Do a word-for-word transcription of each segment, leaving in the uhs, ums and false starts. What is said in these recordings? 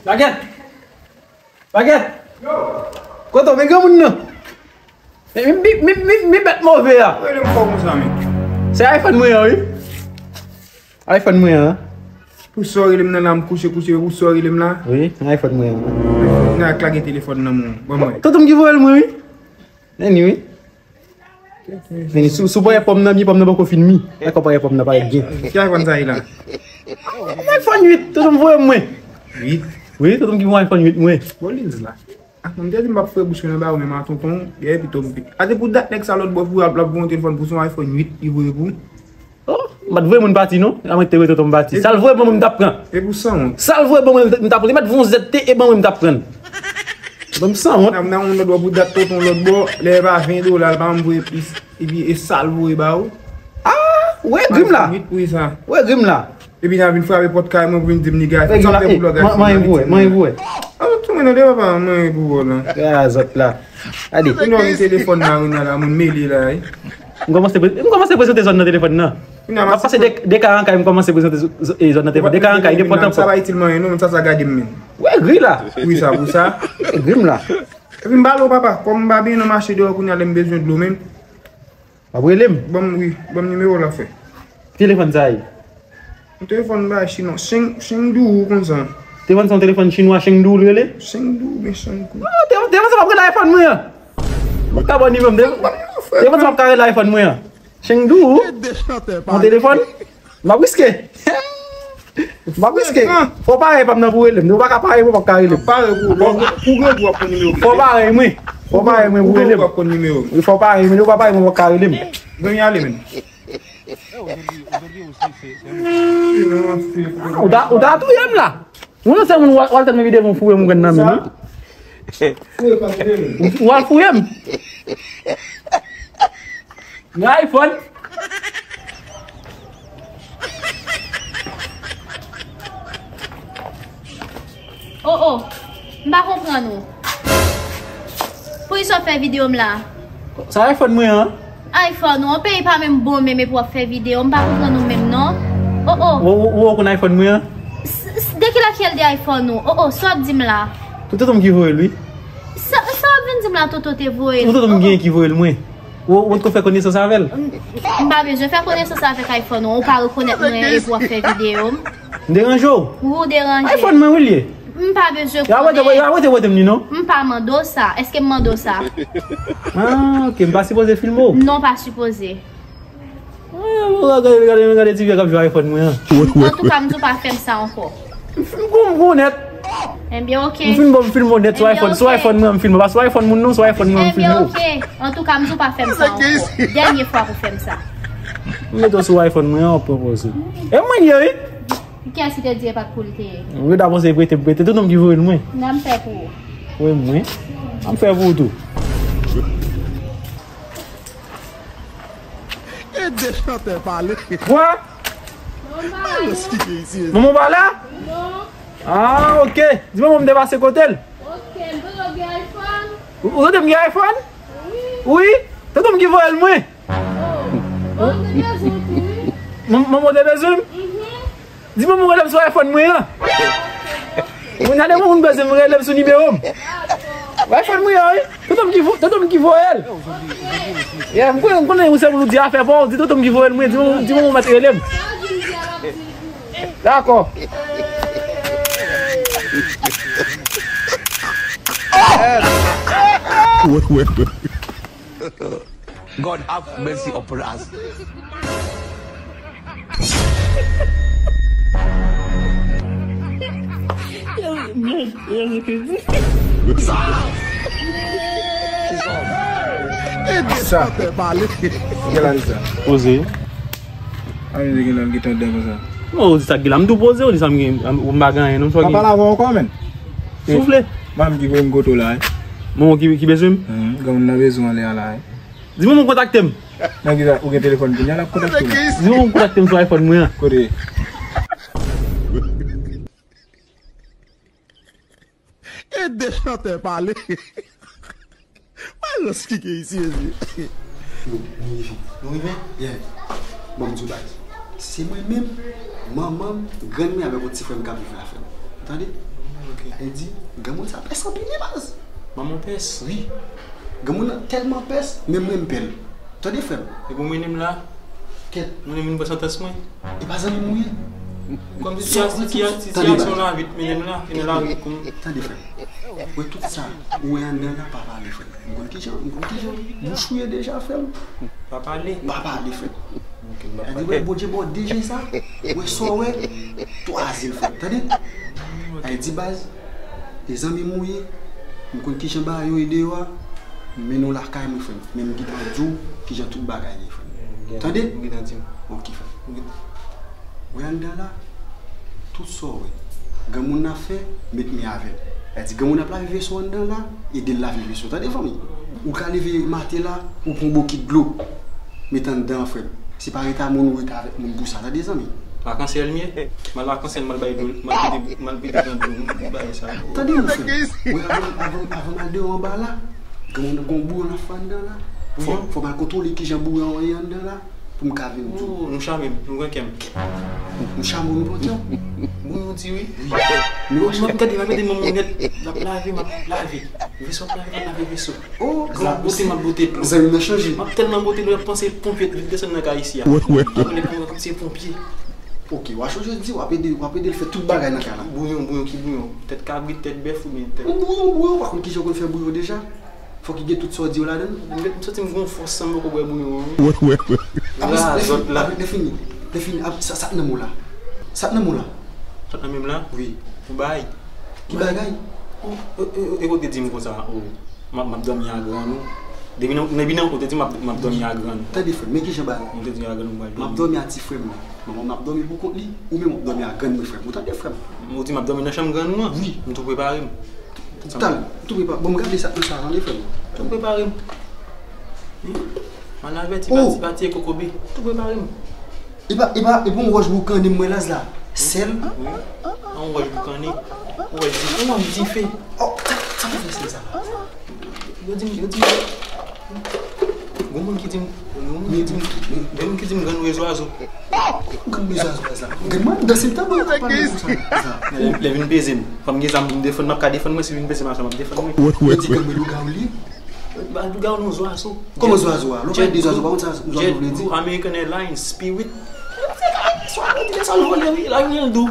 Bagèt! Bagèt! Yo! Kote w, men granmoun nan? Men, men, men, men, men, men bèt move a. Ou rele m fò konsa, men? Se iPhone mwen an, wi. iPhone mwen an. Pou sa w rele m nan la, m kouche, kouche, pou sa w rele m la? Wi, iPhone mwen an. Nan ak lage telefòn nan men w. Ban mwen. Tonton m ki voye l mwen, wi. Vini, wi. Vini, si, si w pran pòm nan byen, pòm nan poko fin mi. Dakò, pran pòm nan parèt byen. Ki iPhone sa ye la? Yon iPhone uit, tonton m voye mwen. Uit? Wi, tonton m ki voye iPhone uit mwen. Bon, lil la. Ah, m te di m p ap fre bouch mwen nan ba ou menm a tonton, gen pito m pi. A te pou dat nèg sa lòt bò pou ap, l ap voye yon telefòn pou se yon iPhone uit li voye pou. Oh, m pa t voye moun pati non. A mwen te voye tonton m pati. Sa l voye ban mwen m t ap pran. E pou sanwont. Sa l voye ban mwen m t ap pran. Li mèt voye yon Z T E ban mwen m t ap pran. Ban m sanwont. Nan, nan yon lòt bò pou dat tonton lòt bò, lè e pa ven dola, l pa janm voye plis. Epi e sa l voye ba ou. Ah, ou egri m la. Wi, wi, sa. Ou egri m la. Epi n a vin frape pòt kay mwen pou vin di m niga. Sa fè pou lòt gason. Manyen pou wè, manyen pou wè. Ah, tout mwen nan de papa, manyen pou wè la. Ah, zòt la. Gade. Kounye a, telefòn nan, kounye a la, moun mele la, wi. M kòmanse pre-, m kòmanse prezante zòn nan telefòn nan. M ap pase de, de kay an kay, m kòmanse prezante zo-, zo-, e, zòn nan telefòn. De kay an kay, de pòt an pòt. Sa pa itil mwen, non, sa, sa gade m menm. Ou egri la. Wi, sa pou sa. Ou egri m la. Epi m pale w, papa, kòm m pa byen nan mache deyò, kounye a lè m bezwen dlo menm. W ap rele m? Ban m, wi, ban m nimewo w la fè. Ki telefòn sa ye? Yon telefòn bay chinwa, Cheng, Chengdu konsa. Telefòn sa yon telefòn chinwa Chengdu l rele? Chengdu oubyen Chengdu. Ah, telefòn, telefòn sa p ap rele iPhone mwen an. Mwen ka ba w nimewo m, telefòn, telefòn sa p ap ka rele iPhone mwen an. Chengdu, yon telefòn. M ap riske. M ap riske. Fò w pare pa m nan pou rele m. Ou pa ka pare mwen, w p ap ka rele m. Pare pou, pou, pou grangou w ap pran nimewo m. Fò w pare mwen. Fò w pare mwen pou rele m. Pou grangou w ap pran nimewo m. Wi, fò w pare mwen. Ou pa pare mwen, w ap ka rele m. Granmè ale, men. Ou ta, ou ta touye m la. Ou nan sèl moun w al, w al tèt mwen vide pou fouye m ou pran nan men m. Ou, ou al fouye m. Nan iPhone. Oh, oh, m pa konprann ou. Poukisa w fè videyo m la? Sa iPhone mwen an. iPhone ou, yon peyi pa menm bon menm epi w ap fè videyo, m pa konprann ou menm non. Oh, oh. Ou, ou, ou konn iPhone mwen an? S-, s-, de ki lè k fè l de iPhone ou? Oh, oh, sa w ap di m la? Tonton m ki voye l, wi. Sa, sa w ap vin di m la, Toto te voye l? Tonton m gen ki voye l mwen. Ou, ou potko fè konesans avè l? M, m pa bezwen fè konesans avèk iPhone ou, ou pa rekonèt mwen epi w ap fè videyo m. M deranje w? Ou deranje. iPhone mwen wi l ye. M pa bezwen konnen. Yo ap rete, yo ap rete pote m li non. M pa mande w sa. Èske m mande w sa? Ah, ok, m pa sipoze filme w. Non, pa sipoze. Ah, gade, gade, gade ti fi a k ap jwe iPhone mwen an. Antouka, m di w pa fè m sa ankò. M fin konn, m konn nèt. Ebyen, ok. M fin bon, m filme w nèt sou iPhone. Sou iPhone mwen, m filme w. Pa sou iPhone moun non, sou iPhone mwen, m filme w. Ebyen, ok. Antouka, m di w pa fè m sa ankò. Dènye fwa pou fè m sa. M mete w sou iPhone mwen an, w ap pran pòz ou. E mwen ye, wi. Kiyès ki te di e pa t pou li te ye? Ou rete ap panse prete m prete. Tout nonm ki voye l mwen. N a m fè pou ou. Wi, mwen. N a m fè pou ou tou. E de chantè pale. Kwa? Manman pa la? Non. Ah, ok. Di manman m te pase kote l. Ok, m te gen iPhone. Ou, ou te gen iPhone? Wi. Wi. Tonton m ki voye l mwen. Oh. Manman te bezwen tou, wi. Manman te bezwen m? Mhm. Di manman w rele m sou iPhone mwen an. Mwen gade moun bezwen m rele m sou nimewo m. Dakò. Sou iPhone mwen an, wi. Tonton m ki vo-, tonton m ki voye l. Ok. Yeah, m konnen, m konnen ou se pou di afè pa w, di tonton m ki voye l mwen, di manman, di manman w mèt rele m. Sa w di m di a, m ap di l tou. Dakò. Wè, wè, wè. God have mercy upon us. Sa. Gen la, sa. Poze. A, men gen la, gen tan dèyè konsa. Non, ou di sa, gen la, m tou poze, ou di sa, m gen, m pa gen anyen, non, m pa gen. Pa pale avè w ankò, menn. Soufle. Manman ki voye m kote w la, wi. Manman ki, ki bezwen m? Granmoun nan bezwen w anlè a la, wi. Di manman kontakte m. Nan ki sa, ou gen telefòn kounye a, l ap kontakte w. Di manman kontakte m sou iPhone mwen an. Kote? E de chantè pale. Mwen rans ki gen isi, mesye. Nou, nou rive? Nou rive? Yeah. Bon, m di w bagay. Se mwen menm, manman m, grann mwen avèk yon ti frè m k ap viv la, frè m. Ou tande? Ok. Li di, granmoun sa pès anpil wi baz. Manman pès? Wi. Granmoun nan tèlman pès, menm mwen m pè l. Tande frè m. E pou mennen m la? Kèt. Mwen vin pran santans mwen. E pa zanmi m ou ye? Kòm sitiyasyon la vit mennen m la, e nan lari pou m. Tande frè m. Wè tout sa ou wè anndan la pa pale frè m. M konn kijan, m konn kijan bouch ou ye deja frè m. Pa pale. Pa pale frè m. Ok, m pa pale. Bondye ba w de je sa. Wè sa w wè. Twazi l frè m. Tande? Ay di baz. E zanmi m ou ye. M konn kijan bagay yo ye deyò a. M mennen w lakay mwen frè m. Men m gentan di w kijan tout bagay ye frè m. Tande? M gentan di m. Ok frè m. Wè anndan la, tout sa w wè granmoun nan ap fè, met men avè l. Sa di granmoun ap lave veso anndan la, ede l lave veso. Tande fanmi? Ou ka leve maten la, ou pran bokit dlo, met anndan frè m. Se pa ret a moun ou ret avèk moun pou sa. Tande zanmi? Lakansyèl m ye? M al lakansyèl m al bay dlo, m al pete, m al pete pran dlo, m bay sa. Tande yon frè m. Wè avan, avan, avan m al deyò anba la, granmoun nan gon bouyon l ap fè anndan la. Fò, fò m al kontwole kijan bouyon an ye anndan la. Pou m ka vin di w. Oh, nou chame m, nou pran kè m. Nou chame w, nou pran kè w. Bon, nou di wi. Wi. M ap gade, m ap gade manman nèt, l ap lave, m ap lave. Veso ap lave, m ap lave veso. Oh, m ap bote, m ap bote dlo. Zanmi m nan chanje. M ap tèlman bote dlo, y ap panse ponpye vin desann nan kay isi a. Wè, wè. Y ap panse ponpye. Ok, w a chanje di, w ap ede, w ap ede l fè tout bagay nan kay la. Bouyon, bouyon, ki bouyon? Tèt kabrit, tèt bèf oubyen tèt. Yon bouyon, bouyon, w pa konn kijan w konn fè bouyon deja? Fòk li gen tout sa w di yo ladan l. M santi m gon fòs san m poko bwè bouyon an. Wè, wè, wè. Apre, lè fini, lè fini, lè fini, sa, sa k nan men w la? Sa k nan men w la? Sa k nan men m la? Wi. Ou bay? Ki bagay? E kote di m konsa, o, m ap, m ap dòmi a grann ou. Depi nan, depi nan kote di m ap, m ap dòmi a grann ou. Tande frè m, men kijan bagay. M te di a grann ou m pral dòmi. M ap dòmi a ti frè m nan. Manman m ap dòmi pou kont li, ou menm w ap dòmi a grann mwen frè m. Ou tande frè m? Ou di m ap dòmi nan chanm grann ou an? Wi. M tou prepare m. Talè, tou prepa-, bon, m gade sa, sa, tande frè m. Tou prepare m. M al avèti pati, pati e kokobe. Tou prepare m. E pa, e pa, e pa yon wòch boukannen m wè la, la. Sèl. Wi. Yon wòch boukannen. Yon wòch di, yon wòch dife. Oh, sa, sa pou fè sèl sa la? Yo di m, yo di m. Gon moun ki di m, gon moun ki di m, gon moun ki di m grann ou e zwazo. Grann ou e zwazo, sa. Grann mwen, dan se tan, mwen, pa pale konsa. Lè, lè vin peze m. Fò m gen zam pou m defann, m ap ka defann mwen, si vin peze m, m ap defann mwen. Yo di grann mwen lougawou li. Ba lougawou non, zwazo. Kòman zwazo a? Lè w pale de zwazo, pa konn sa zwazo vle di. American Airlines, Spirit. Swa yo di de sa l vole, wi, la yo gen l dou.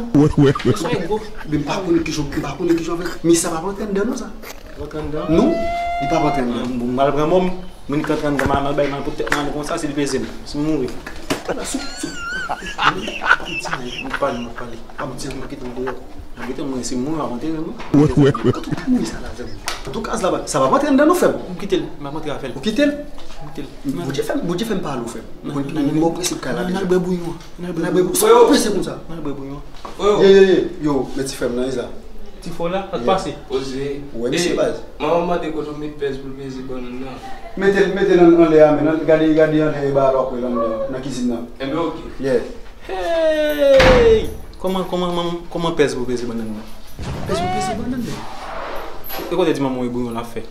Swa yo gwo. Men m pa konnen kijan, m pa konnen kijan fè. Men sa pa antre anndan non sa. Antre anndan? Non, li pa antre anndan. Bon, m al pran mò m. Moun ki antre anndan, m al bay mal pou tèt mwen konsa, si l peze m, si m mouri. M pale, m pale. M ap di, m ap kite l deyò. M ap kite l, mwen, si m mouri, m ap antere m. Wè, wè, wè. Antouka, sa pa antre anndan non, frè m. M kite l, m ap antre avè l. Ou kite l? M kite l. Bondye fè m, Bondye fè m pale w, frè m. Ou konn ki moun mò prensip kay la deja. N al bwè bouyon. N al bwè bouyon. Sa w prese konsa? N al bwè bouyon. Ye, ye, ye. Yo, men ti frè m nan, Iza. Ti fò la, sa k pase? Oze. Ou wè misye baz? Manman mande kote w met pèz pou l peze bannann nan. Mete l, mete l an, anlè a, men, gade, gade anlè e ba a, w ap wè l anndan, nan kizin nan. Enben, oke. Yeah. Hey! Kòman, kòman, kòman, kòman pèz pou peze bannann nan? Pèz pou peze bannann nan? E kote di manman w e bouyon l ap fè?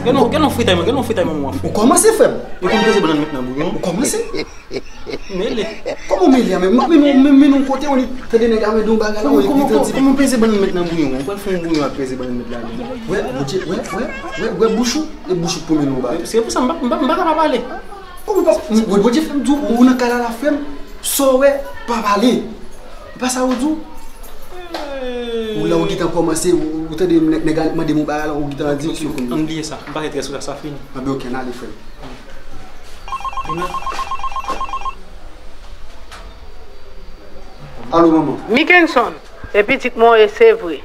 Gen non, gen non fritay, gen non fritay manman w ap fè. Ou kòmanse, frè m. Ou konn peze bannann met nan bouyon? Ou kòmanse? Mele. Kòman w mele a menm? Men, men, men, men non kote w li tande nèg a mande yon bagay la, ou ekri tan di. Kòman peze bannann met nan bouyon? Ou pral fè yon bouyon ak peze bannann met ladan. Wè, Bondye, wè, wè, wè, wè bouch ou, e bouch ou k pou mennen yon bagay. Se pou sa m pa, m pa, m pa ka pa pale. Kòman w pa, Bondye fè m di w, ou nan kay la la frè m, sa w wè, pa pale. E pa sa yo di w? Ou la ou gentan kòmanse, ou, ou tande nèg, nèg a mande m yon bagay la, ou gentan di, ok, ok, ann bliye sa. M pa gen strès sou sa, sa fini. Anben, ok, ann ale, frè m. Alo, manman. Mickenson, e pitit mwen w ye, se vre.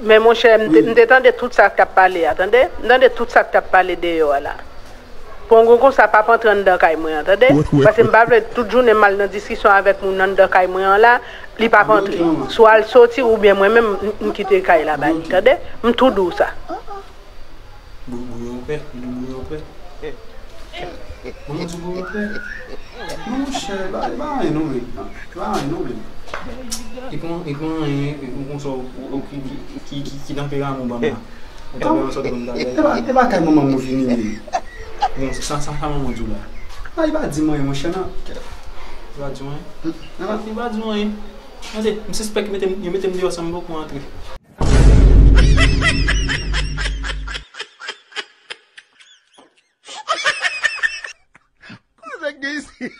Men monchè, m te, m te tande tout sa k t ap pale a, tande? M tande tout sa k t ap pale deyò a la. Pongon konsa p ap antre anndan kay mwen an, tande? Paske m pa vle tout jounen m al nan diskisyon avèk moun anndan kay mwen an la, li p ap antre. Swa l soti oubyen mwen menm, m, m kite kay la ba li, tande? M tou di w sa. Bou-, bouyon prè, m di bouyon prè. Manman di bouyon prè. Non, monchè, e pa, e pa anyen non, men. E pa anyen non, men. E pa, e pa anyen, e, konsa, ou, ou, ki, ki, ki, ki, ki tanperaman w ban m la. Ou tanperaman sa w te ban m talè. E pa, e pa kay manman m ou vini, men. Bon, sa, sa, sa manman w di w la? A, li pa di m anyen, monchè, non. Li pa di w anyen? Li pa di w anyen. Tande, m sispèk yo mete m, yo mete m deyò san m poko antre. isi.